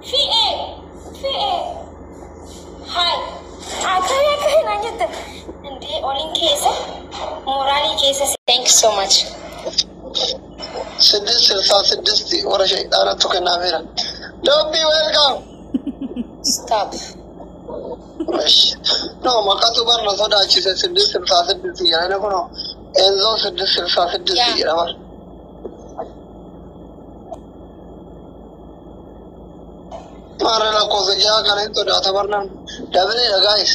Fi'ee fi'ee haay akkamii akkamii naan jette indee oliin keessa mooraalii keessa. Thank you so much. 666 warra shayxaanattu kennaafeera. Dobbii, welcome. Stop. No, maqatu barna sodaachise 666 jedha. Inni kunoo Enzoo 666 jedhama. Maarra lakkoofsa jaha kana hin sodaata barnaan. Dabaleedha, guys.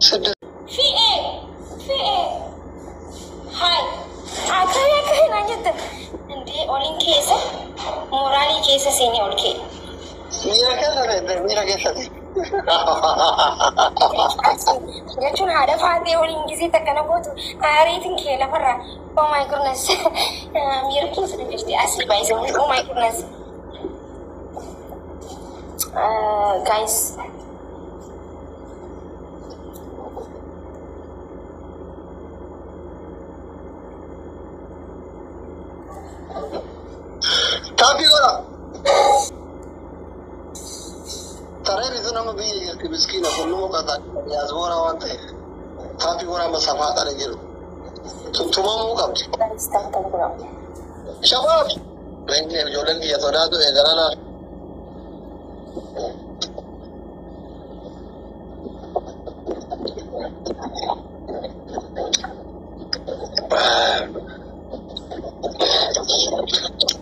Siddist. Fi'ee fi'ee haay akkamii akkamii naan jette indee oliin keessa mooraalii keessa seenee ol ka'e. Miira keessa seente, miira keessa seente. Jechuun haadha faatee waliin gisee takka na gootu aariitiin kee lafarraa, oh my goodness, miira keessa jirti asii baay'isee, oh my goodness, guys. Taappii godha. Taree bitu nama biyya jirti miskiina kun nama qataa diyaaspooraa waan ta'eef. Taappii godha, amma safaadhaan jiru. Tumamuu qabdi. Guys, tap tap godha. Shabaab! Leenji ijoolleen kiyya sodaatu eegalanaa.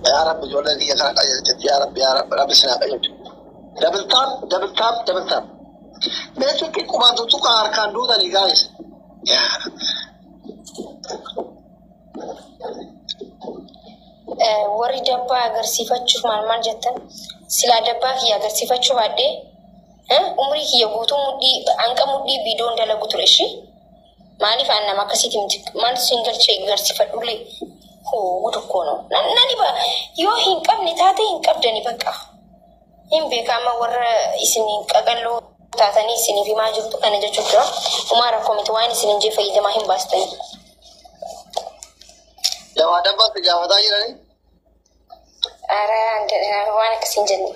Yaa Rabbi, ijoolleen kiyya kana qajeelchiti. Yaa Rabbi, yaa Rabbi, Rabbi sinaa qajeelchu. Double tap, double tap, double tap. Meeshaa qubaan tuttuqaa harkaan duutanii, guys. Yaa Rabbi. Warri dabbaa agarsiifachuuf maal maal jettan, silaa dabbaa kiyya agarsiifachuu baadhee umrii kiyya guutuu mudhii hanqa mudhii viidiyoon dalagu ture ishii. Maaliif aan nama akkasiiti miti, maal sin galchee agarsiifadhullee hoo gudukkono. Na dhiba, yoo hin qabne taate hin qabdani bakka. Hin beekama warra isin qaqalloo taatanii isiniif himaa jirtu kana jechuun jira. Umaa rakkoo miti, waan isin hin jee fayyadamaa hin baastanii. Jawaa dabbaatti gaafataa jiranii. Ara waan akkasii hin jenne.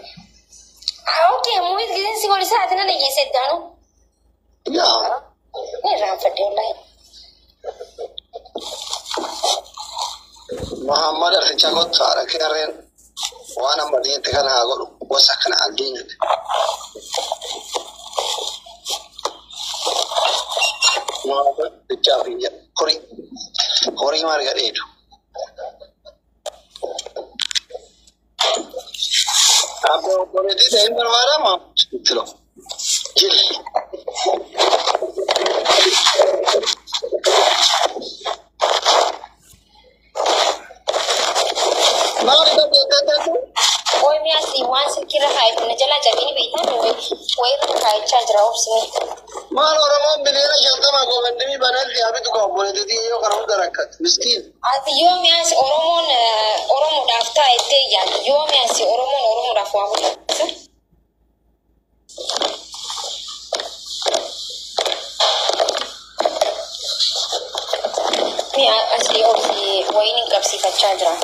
Okay, muuyit giseen si godhi sa'aatii na dhaggeesse iddaanu. Yaa. Ni irraanfadhe wallaahi. Muhammad Arsicha kottu haadha keerreen waan amma diinti kana haa godhu gosa kana aldiinate. Muhammad Arsicha fi horii horii marga dheedu. Abbo obboleettii ta'in barbaadama. Tilo. Jil. Maali ta'e? Ooy mi'aasi waan silkiirra kaa'e na jalaa cabini beektan wayirra kaa'achaa jira obsine. Maal Oromoon 50 biliyoona goomandimii banee yaabitu ka obboleettii yoo kana hunda rakkate. Miskiin. Ati yoo mi'aasi Oromoon Oromoodhaaf taa'ettee yaaddu, yoo mi'aasi Oromoon Oromoodhaaf waa godhatu. Mi'a asii obsi wayiin qabsiifachaa jira.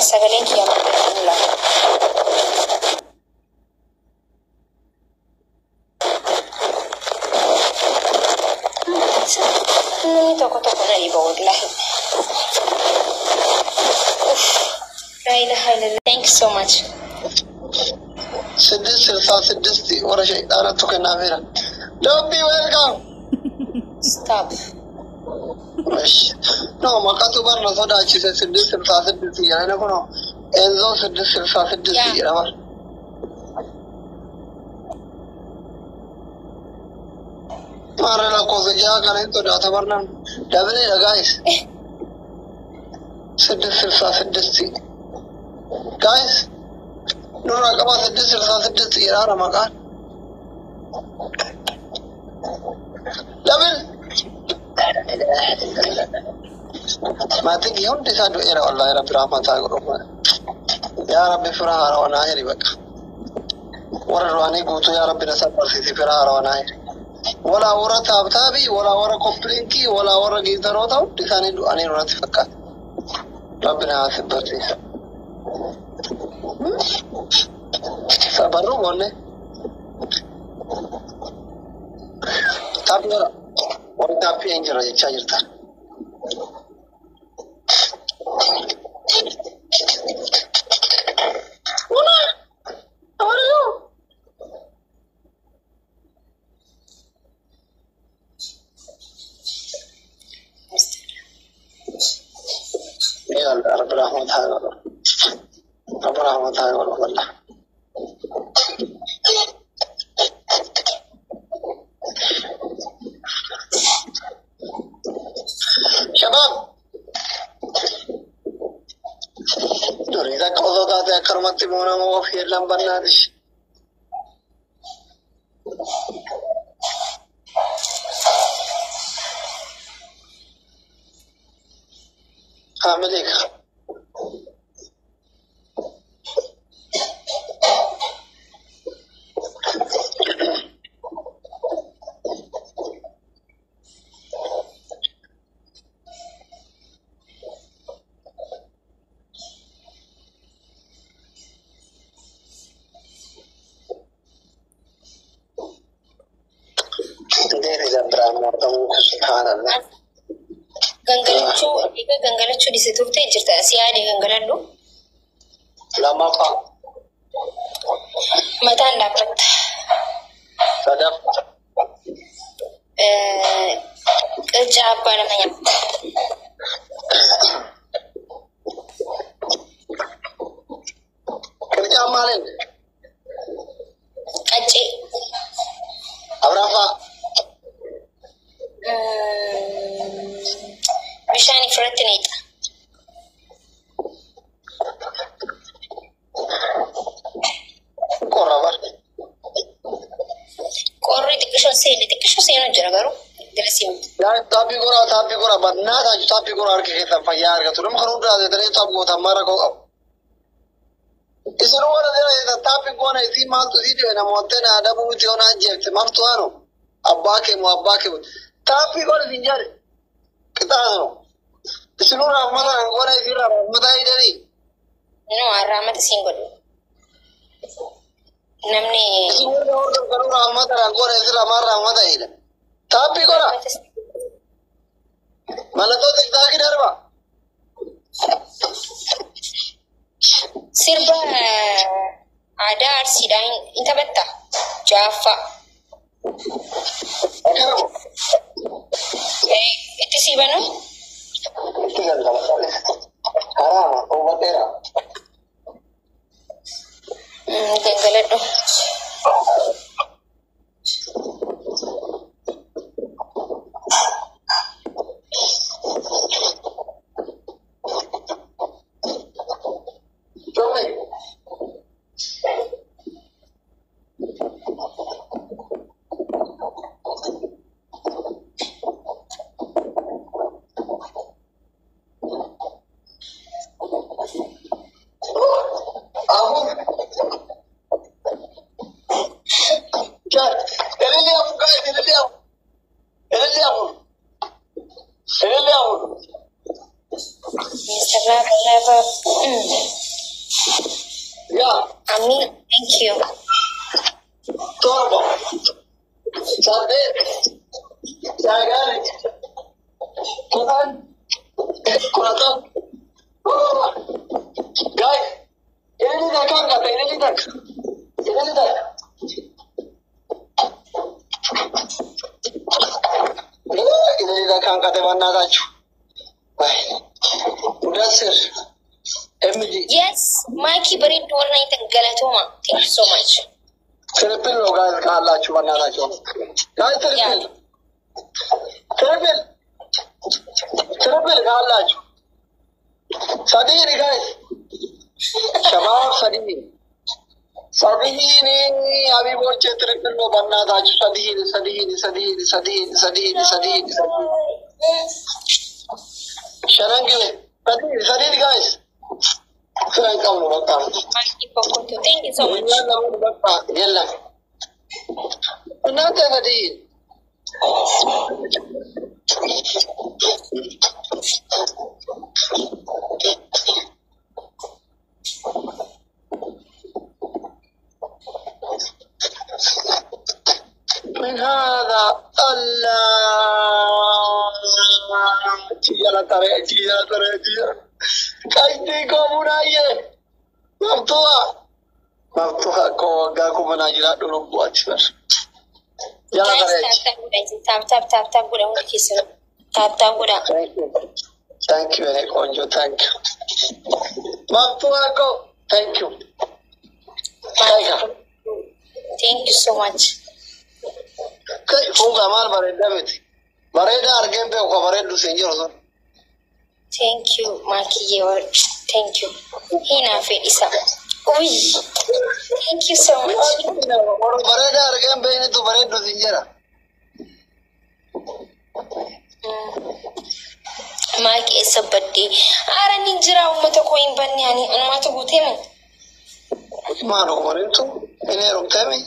Sagaleen kiyya maal laata? Namni tokko tokko na dhiba wallahi. Uff. La ilaha illallah. Thank you so much. 666 warra shayxaanattu kennaafeera. Dobbii, welcome. Stop. No, maqatu barna sodaachise 666 jedha. Inni kunoo Enzoo 666 jedhama. Maarra lakkoofsa jaha kana hin sodaata barnaan. Dabaleedha, guys. 666. Guys, nurraa qabaa, 666 jedhaara maqaan. Double. Maatiin kiyya hundi isaa du'eera wallaahi, Rabbi rahmataa godhu. Yaa Rabbi, fira haarawaa naa hiri bakka. Warra duraanii guutuu yaa Rabbi na sabbarsiisi, fira haarawaa naa hiri. Walaa warra taabtaabii, walaa warra copy linkii, walaa warra giiftaroota hundi isaanii du'anii natti fakkaata. Rabbi na haa sabbarsiisu. Sabarruu goonne. Taappii godha. Warri taappii hin jirre jechaa jirta. Una! How are you? Ya Allah, Rabbi rahmat haa godhu. Rabbi rahmat haa godhu wallah. Shabaab! Durii takka osoo taate akkanumatti immoo nama of yeellan bannaatish. Haamilee. እንዴት ይደብራል! ሞተሙ ሱብሃንአላህ። Gangalachuu egaa gangalachuu dhiise turtee jirta. Si yaade gangaladhu. Lammaffaa. Mataan dhaabbatta. Sadaffaa. Qircaa abbaa nama nyaata. Qircaan maaliin? Qaccee. Afuraffaa. Bishaan ifirratti neexa. Qorra bar. Qorri xiqqishoo seene xiqqishoo seenu jira garuu dirasii miti. Yaa taappii godhaa, taappii godhaa, bannaa taaju taappii godhaa, harka keessan fayyaa argatu. Nama kan hundaa jettanii taap gootan mara koo qabu. Isin warra jira jetan taappii goona isii maaltu isii dhibe namoota na adabuu miti yoona ajjeefte maaltu haanu abbaa kee moo abbaa kee taappii godha isin jedhe qixaasnu. Isinuu rahmata kan goona isii rahmata hidhanii. No, rahmata siin godhu. Namni Isin warra hordoftanuu rahmata kan goona isii lamaan rahmata hidhan. Taappii godha. Mallattoo tiktaakii darba. Sirba aadaa Arsiidhaan hin taphatta. Jaaffaa. Itti sii banu. Itti galgala. Haraama hubadheera. Gangaladhu. Dhumni. Afur. Shan. Ililli afur guys, ililli afur. Ililli afur. Ililli afur. Mr. Lava Lava. Yaa. Ami, thank you. Torba. Saddeet. Sagal. 10. 11. Guys, ililli takka hangata, ililli takka. Ililli takka. Ililli takka hangate bannaatachu. Mudassir. MG. Yes, Mikey bareedduu warra nyaatan galatooma. Thank you so much. Triple ነው guys ካላችሁ በእናታችሁ። Guys, triple. Triple. Triple ካላችሁ። Sadiini guys. Shabaab sadiini. Sadiini ሀቢቦቼ triple ነው በእናታችሁ። Sadiini, sadiini, sadiini, sadiini, sadiini, sadiini, sadiini. Shanan ግቤ sadiini, sadiini guys. Fira hin qabnu bakka. Mikey Bokoto, thank you so much. Guyyaan lama bakka የለም። እናንተ sadiin. من هذا الله تيجي ترى تيجي ترى تيجي كايتي كومونايه مفتوحة مفتوحة كو غاكو مناجرا دولو بواتشر يلا ترى. Tap tap tap tap godha hundi keessan. Tap tap godha. Thank you. Thank you, Eric Onjo. Thank you. Maftua ko. Thank you. Kaiga. Thank you so much. Kai funga mal bareeda miti. Bareeda argeen beeku ka bareeddu siin jiru sun. Thank you, Makiye. Thank you. Hinaafe isa. Uy. Thank you so much. Warra bareeda argeen beeknitu bareeddu siin jira. Maaki eessa baddee? Aara ni jira uummata koo hin banne ani anumaatu guutee moo? Maal umuriintu hin heerumteemi?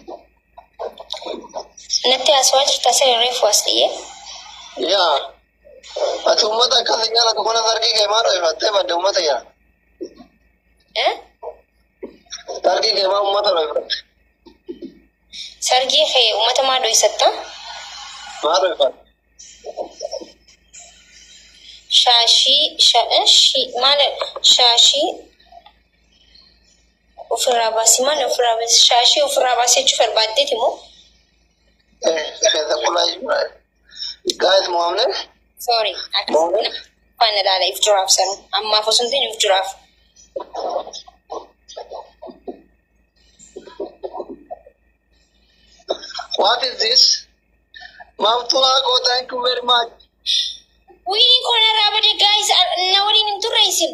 Natti haasawaa jirta siree reefu as dhiyyee. Yaa. Ati uummata akkas hin jaalatu kuna sargii kee maa dho'ifattee badde uummata jira. Eh? Sargii kee maa uummata dho'ifatte? Sargii kee uummata maa dho'isatta? Maa dho'ifatte? Shaashii shi maal shaashii ofirraa baasi maal ofirraa baasi shaashii ofirraa baasi jechuuf barbaaddeeti moo? Eh, keessa qulaa jechuudha. Guys, mo'amne? Sorry, Mo'amne? akkasuma afaan ilaala if jiraaf sanu ammaaf osoo hin ta'in if jiraaf. What is this? Maftua ko, thank you very much. Wiiniin kun irraa bade guys, na waliin hin turre isin.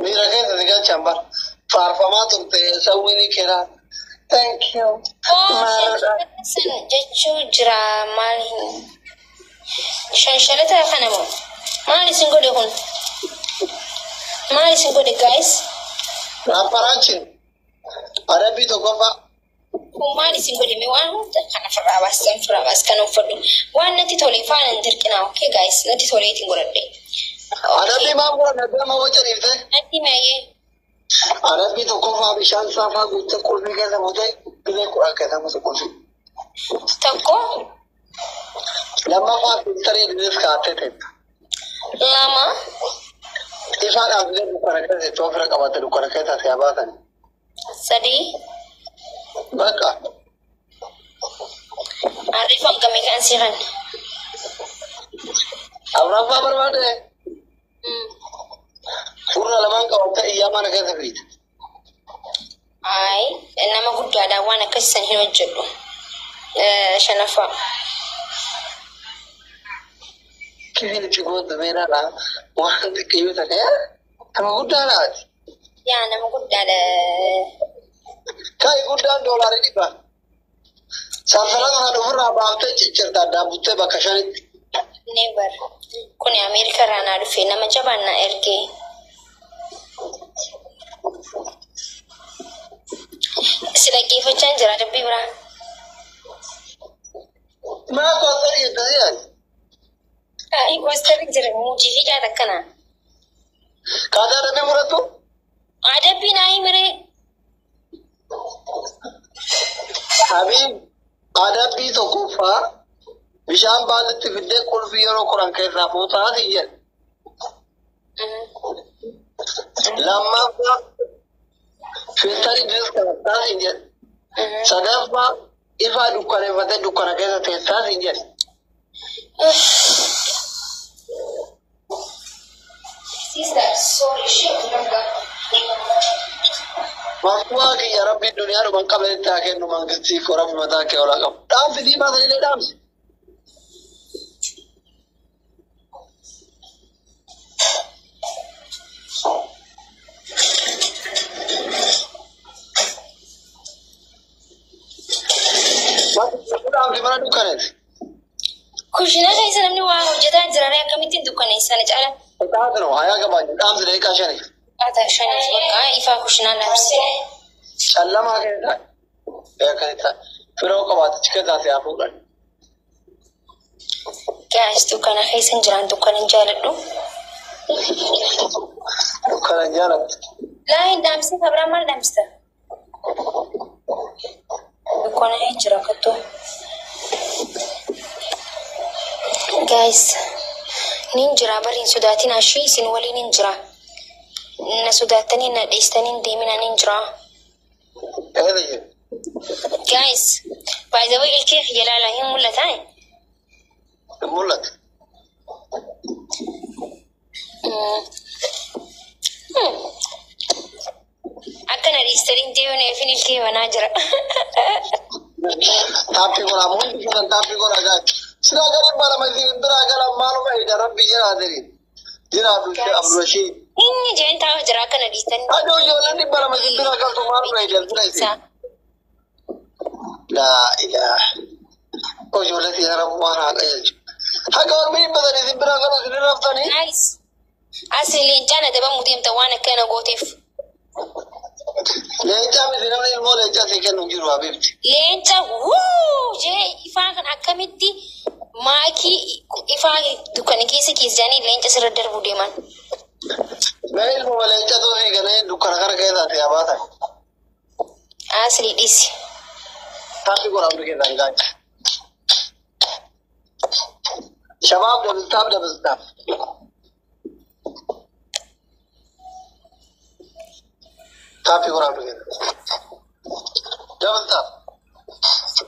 Miira keessa si galchan bar. Faarfamaa turte sawwini keraa. Thank you. Oh, Maalodha? Shanshalata san jechuu jira maal hin shanshalata kana moo maal isin godhe kun maal isin godhe guys? Raapparaanchin. Adabbii tokkoffaa. Kun maal isin godhe mee waan hunda kana ofirraa baas san ofirraa baas kana uffadhu waan natti tole faana hin dirqinaa. Okay guys, natti toleetiin godhadhe. Okay. Adabbii maal godhan gama waca dhiifte? Natti meeyyee. Adabbii tokkoffaa bishaan saafaa guuttee qulfii keessa buutee bilee 10 keessa buute qulfii. Tokko. Lammaffaa filtarii diris kaa'attee teetta. Lama. Ifaadhaaf illee dukkana keessa itti ofirra qabatte dukkana keessa si haa baasani. Sadii. Bakka. Arriifam gamee kan si kan. Afuraffaa barbaade furra lamaan qabattee iyyaa mana keessa fiite. Ay, nama guddaadhaan waan akkasii san hin hojjedhu. Shanaffaa. Kifilichi gootu beeraadha. Waan xiqqeeyyuu ta'e nama guddaadhaati. Yaa nama guddaadha. Kai guddaan $100. Sansalata sana ofirraa baaftee ciccirta addaan buttee bakka shanitti. Never. Kuni Ameerika irraa naa dhufe nama jabaan na ergee. Si dhaggeeffachaa jira dubbii biraa. Maa koostar jettanii yaadi? Ai koostarri jira muujii fi jaata akkanaa. Kaataa adabbii fudhattu? Adabbii naa himiree. Habiib adabbii tokkoffaa bishaan baallitti fiddee qulfii yeroo 10 keessaa fuutaa si jedhe. Lammaffaa filtarii diris kaa'attaa si jedhe. Sadaffaa ifaa dukkaneeffatee dukkana keessa teessaa si jedhe. Sister, sorry, shit, Maftuhaa kiyya rabbiin duniyaa dhuman qabne haa kennu mangistii koo rabbi mataa kee olaa qabu. Dhaamsi diimaa sanillee dhaamsi. Dhaamsi mana dukkaneessi. Kushinaa keessa namni waa hojjetaa jira ree akkamittiin dukkaneessana caala. Ixaatino hayaa gabaaju dhaamsi daqiiqaa 5. Ata shaniif bakka ifaa kushinaa dhaamsi. Callamaa keessa beekanitta firoo qabaatichi keessaa si haa fuudhan. Guys, dukkana keessa hin jiraan, dukkana hin jaaladhu. Dukkana hin jaalattu. Laa hin dhaamsin, kabiraan maal dhaamsita? Dukkana hin jira kattoo. Guys, nin jira bari hin sodaatin ashii isin waliin hin jira. Na sodaattanii na dheessitanii hin deemina nin jira. Eessa jiru? Guys, by the way ilkee kiyya ilaalaa hin mul'ataa? Hin mul'atu. Akka na dhiistanii hin deemneefin ilkee banaa jira. Taappii godhaa hundi keessan taappii godhaa gaari. Silaa gadi barama isin biraa galan maaluma ija rabbi jiraatanii. Jiraatu ishee Abdurashiid. Inni jeen taa'u jira akka na dhiistanii. Adoo ijoolleen 200 isin biraa galtu maaluma ija bira isin. Laa ilaaha. Ijoollee si rabbu waan haadha jechuudha. Haga ormi 300 isin biraa galu isin raftanii. Guys, asli leencaan adabamuu deemta waan akkana gooteef. Leencaa miti namni ilmoo leencaa sii kennu hin jiru habiibti. Leenca wuu jee ifaa kan akkamitti maakii ifaa dukkana keessa keessanii leenca sirra darbuu deeman. Mee ilmoo leencaa ta'uu sii kennee dukkana kana keessaa si habaatan. Asli dhiisi. Taappii godhaa hundi keessan gaacha. Shabaab double tap double tap. Taappii godhaa hundi keessan. Double tap.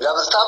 Double tap.